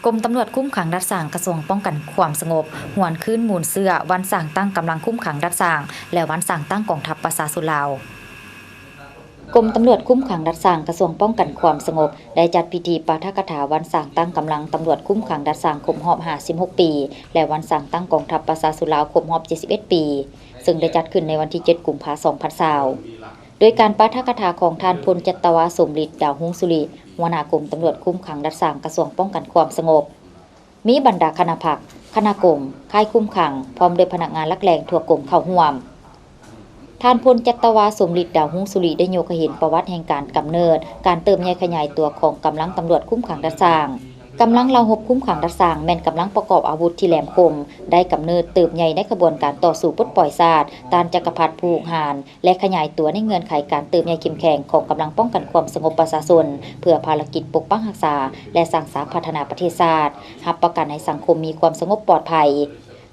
ກົມຕຳຫຼວດຄຸມຂັງດັດສ້າງ ກະຊວງປ້ອງກັນຄວາມສະຫງົບ ຫວນຄືນມູນເຊື້ອວັນສ້າງຕັ້ງກຳລັງຄຸມຂັງດັດສ້າງ ແລະ ວັນສ້າງຕັ້ງກອງທັບປະຊາຊົນລາວ. ກົມຕຳຫຼວດຄຸມຂັງດັດສ້າງ ກະຊວງປ້ອງກັນຄວາມສະຫງົບ ໄດ້ຈັດພິທີປາຖະກະຖາວັນສ້າງຕັ້ງກຳລັງຕຳຫຼວດຄຸມຂັງດັດສ້າງຄົບຮອບຫ້າສິບຫົກປີ ແລະ ວັນສ້າງຕັ້ງກອງທັບປະຊາຊົນລາວຄົບຮອບເຈັດສິບເອັດປີ ເຊິ່ງໄດ້ຈັດຂຶ້ນໃນວັນທີເຈັດ ກຸມພາ ສອງພັນຊາວ ໂດຍການປາຖະກະຖາຂອງທ່ານ ພົນຈັດຕະວາ ສົມລິດ ດາວຮຸງສຸລິ ຫົວໜ້າກົມຕຳຫຼວດຄຸມຂັງດັດສ້າງ ກະຊວງປ້ອງກັນຄວາມສະຫງົບ, ມີບັນດາຄະນະພັກ, ຄະນະກົມ, ຄ້າຍຄຸມຂັງ ພ້ອມດ້ວຍພະນັກງານຫຼັກແຫຼ່ງທົ່ວກົມເຂົ້າຮ່ວມ. ທ່ານ ພົນຈັດຕະວາ ສົມລິດ ດາວຮຸງສຸລິ ໄດ້ຍົກໃຫ້ເຫັນປະຫວັດແຫ່ງການກຳເນີດ, ການເຕີບໃຫຍ່ຂະຫຍາຍຕົວຂອງກຳລັງຕຳຫຼວດຄຸມຂັງດັດສ້າງ. ກຳລັງເຫຼົ່າຮົບຄຸມຂັງດັດສ້າງ ແມ່ນກຳລັງປະກອບອາວຸດທີ່ແຫຼມຄົມ, ໄດ້ກຳເນີດເຕີບໃຫຍ່ໃນຂະບວນການຕໍ່ສູ້ປົດປ່ອຍຊາດ, ຕ້ານຈັກກະພັດຜູ້ຮຸກຮານ ແລະ ຂະຫຍາຍຕົວໃນເງື່ອນໄຂການເຕີບໃຫຍ່ເຂັ້ມແຂງຂອງກຳລັງປ້ອງກັນຄວາມສະຫງົບປະຊາຊົນ ເພື່ອພາລະກິດປົກປັກຮັກສາ ແລະ ສ້າງສາພັດທະນາປະເທດຊາດ, ຮັບປະກັນໃຫ້ສັງຄົມມີຄວາມສະຫງົບປອດໄພ.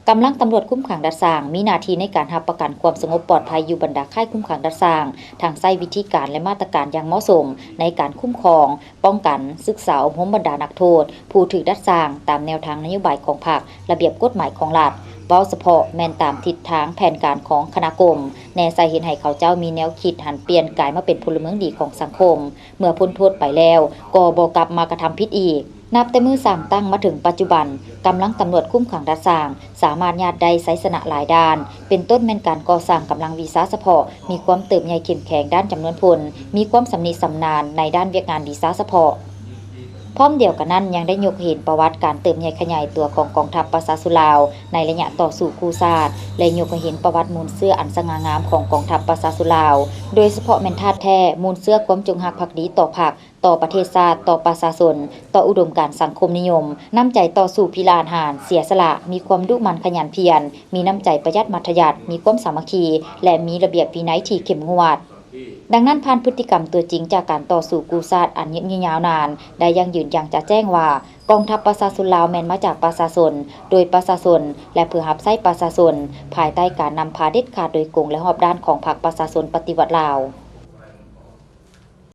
ກຳລັງຕຳຫຼວດຄຸມຂັງດັດສ້າງ ມີໜ້າທີ່ໃນການຮັບປະກັນຄວາມສະຫງົບປອດໄພຢູ່ບັນດາຄ້າຍຄຸມຂັງດັດສ້າງ, ທັງໃຊ້ວິທີການ ແລະ ມາດຕະການຢ່າງເໝາະສົມໃນການຄຸ້ມຄອງ, ປ້ອງກັນ, ສຶກສາອົບຮົມບັນດານັກໂທດ, ຜູ້ຖືກດັດສ້າງ ຕາມແນວທາງນະໂຍບາຍຂອງພັກ, ລະບຽບກົດໝາຍຂອງລັດ, ເວົ້າສະເພາະແມ່ນຕາມທິດທາງແຜນການຂອງຄະນະກົມ, ແນໃສ່ເຮັດໃຫ້ເຂົາເຈົ້າມີແນວຄິດຫັນປ່ຽນກາຍມາເປັນພົນລະເມືອງດີຂອງສັງຄົມ, ເມື່ອພົ້ນໂທດໄປແລ້ວກໍບໍ່ກັບມາກະທຳຜິດອີກ. ນັບແຕ່ມື້ສ້າງຕັ້ງມາເຖິງປັດຈຸບັນ, ກຳລັງຕຳຫຼວດຄຸມຂັງດັດສ້າງ ສາມາດຍາດໄດ້ໄຊຊະນະຫຼາຍດ້ານ, ເປັນຕົ້ນແມ່ນການກໍ່ສ້າງກຳລັງວິຊາສະເພາະ ມີຄວາມເຕີບໃຫຍ່ເຂັ້ມແຂງດ້ານຈຳນວນພົນ, ມີຄວາມຊຳນິຊຳນານໃນດ້ານວຽກງານວິຊາສະເພາະ. ພ້ອມດຽວກັນນັ້ນ ຍັງໄດ້ຍົກໃຫ້ເຫັນປະຫວັດການເຕີບໃຫຍ່ຂະຫຍາຍຕົວຂອງກອງທັບປະຊາຊົນລາວ ໃນໄລຍະຕໍ່ສູ້ກູ້ຊາດ ແລະ ຍົກໃຫ້ເຫັນປະຫວັດມູນເຊື້ອອັນສະຫງ່າງາມຂອງກອງທັບປະຊາຊົນລາວ, ໂດຍສະເພາະແມ່ນທາດແທ້ມູນເຊື້ອຄວາມຈົງຮັກພັກດີຕໍ່ພັກ, ຕໍ່ປະເທດຊາດ, ຕໍ່ປະຊາຊົນ, ຕໍ່ອຸດົມການສັງຄົມນິຍົມ, ນ້ຳໃຈຕໍ່ສູ້ພິລະອາດຫານ, ເສຍສະຫຼະ, ມີຄວາມດຸໝັ່ນຂະຫຍັນພຽນ, ມີນ້ຳໃຈປະຢັດມັດທະຍັດ, ມີຄວາມສາມັກຄີ ແລະ ມີລະບຽບວິໄນທີ່ເຂັ້ມງວດ. ດັ່ງນັ້ນ, ຜ່ານພຶດຕິກຳຕົວຈິງຈາກການຕໍ່ສູ້ກູ້ຊາດອັນຍືດຍືນຍາວນານ, ໄດ້ຢັ້ງຢືນຢ່າງຈະແຈ້ງວ່າ ກອງທັບປະຊາຊົນລາວແມ່ນມາຈາກປະຊາຊົນ, ໂດຍປະຊາຊົນ ແລະ ເພື່ອຮັບໃຊ້ປະຊາຊົນ, ພາຍໃຕ້ການນຳພາເດັດຂາດໂດຍກົງ ແລະ ຮອບດ້ານຂອງພັກປະຊາຊົນປະຕິວັດລາວ.